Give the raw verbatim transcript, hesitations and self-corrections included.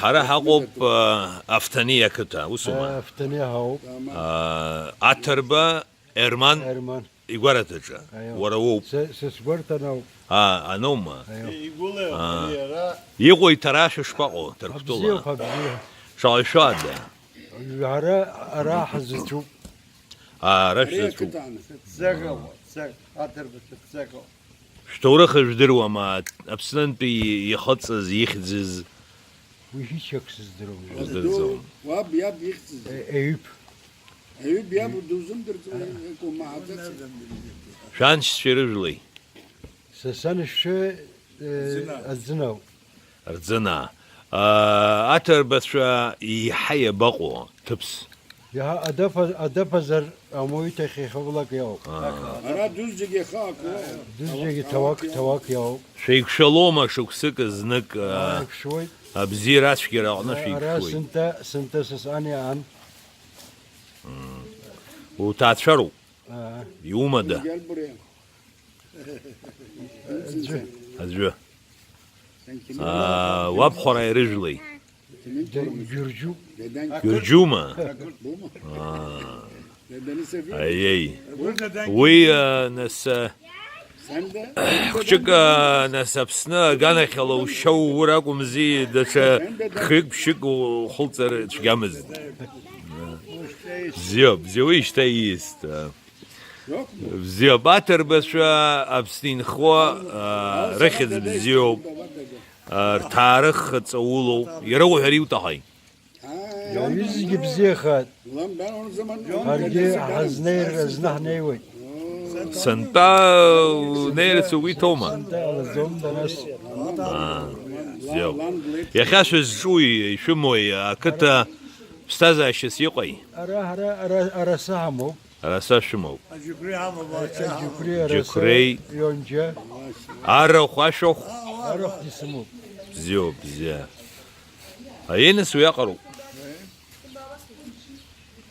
Ҳара ҳаҟоуп, Афҭани ақыҭа, усума? Афҭани ҳауп. Аҭырба Ерман Ерман. Игәараҭаҿы, Аио. Уара уоуп. Са, са сгәарҭан ауп. Аа, аноума? Аио. Игәылеи Аа. Иара. Иҟоу иҭарашәа шԥаҟоу, Ҭырқәтәыла? Абзиоуп, абзиа. Шаҟа ишәоу ада? Ҳара ара ҳзацәуп. Аа, ара Ари шәзацәуп. Ақыҭан. Ҵагаҟа, ҵаг-, аҭырбацәа ҵагаҟа. Шәҭоурых жәдыруама, Аԥснынтәи ихыҵыз, ихьӡыз? Уи ҳәа чак сыздыруам. Шәыздырӡом. Уаб иаб ихьӡыз. Е-, Еҩып. Аҩы биабу дузымдырӡо, иҟоу маҳаӡац. Шәаншьцәеи рыжәлеи? Са саншьцәа, э, Аӡына. Аӡына ауп. Рӡына. Аа, аҭырбацәа еиҳа иабаҟоу ҭыԥс? Иаҳа адаԥа-, адаԥазар амоиҭахь иахьа-влак иауп. Аа. Ара дузџьагьы иахаақәоу. Дузџьагьы ҭауак, ҭауак иауп. Шәеиқәшәалома шықәсык знык, аа, Ааиқәшәоит. Абзиара ацәгьара аҟны Ара шәеиқәшәоит. Сынтәа, сынтәа сасҟан иаан. Уҭаацәароуп. Аа. Иумада? Аӡәы. Аӡәы. Аа, уабхәараа ирыжәлеи? Џьурџьуп. Гьурџьума? Аа. Аиеи. Уи, а, нас, а, хәҷык, а, нас Аԥсны аганахьала ушьа уур акәымзи, даҽа хҩык-ԥшьык ухылҵыр цәгьамызт. Бзиоуп, бзиа, уи шьҭа иист, а. Бзиоуп, аҭырбацәа Аԥсны инхо, а, рыхьӡ бзиоуп, а, рҭаарых ҵаулоуп, иара уҳәар иуҭахи? Иаҩызгьы бзиахааит. Ҳаргьы ҳазнеир азны ҳнеиуеит. Сынтәа унеирц угәы иҭоума? Сынтәа алаӡом, данас. Аа, бзиоуп. Иахьа шәызҿуи, ишәымои, ақыҭа ԥсҭазаашьас иҟеи? Ара, ара, ара, ара саҳамоуп. Араса шәымоуп. Аџьықәреи ҳамоуп, ача ҳамоуп. Аџьықәреи, араса, Џьықәреи. Ионџьа. Арахә, ашәахә. Арахәгьы сымоуп. Бзиоуп, бзиа. Аиныс уиаҟароуп.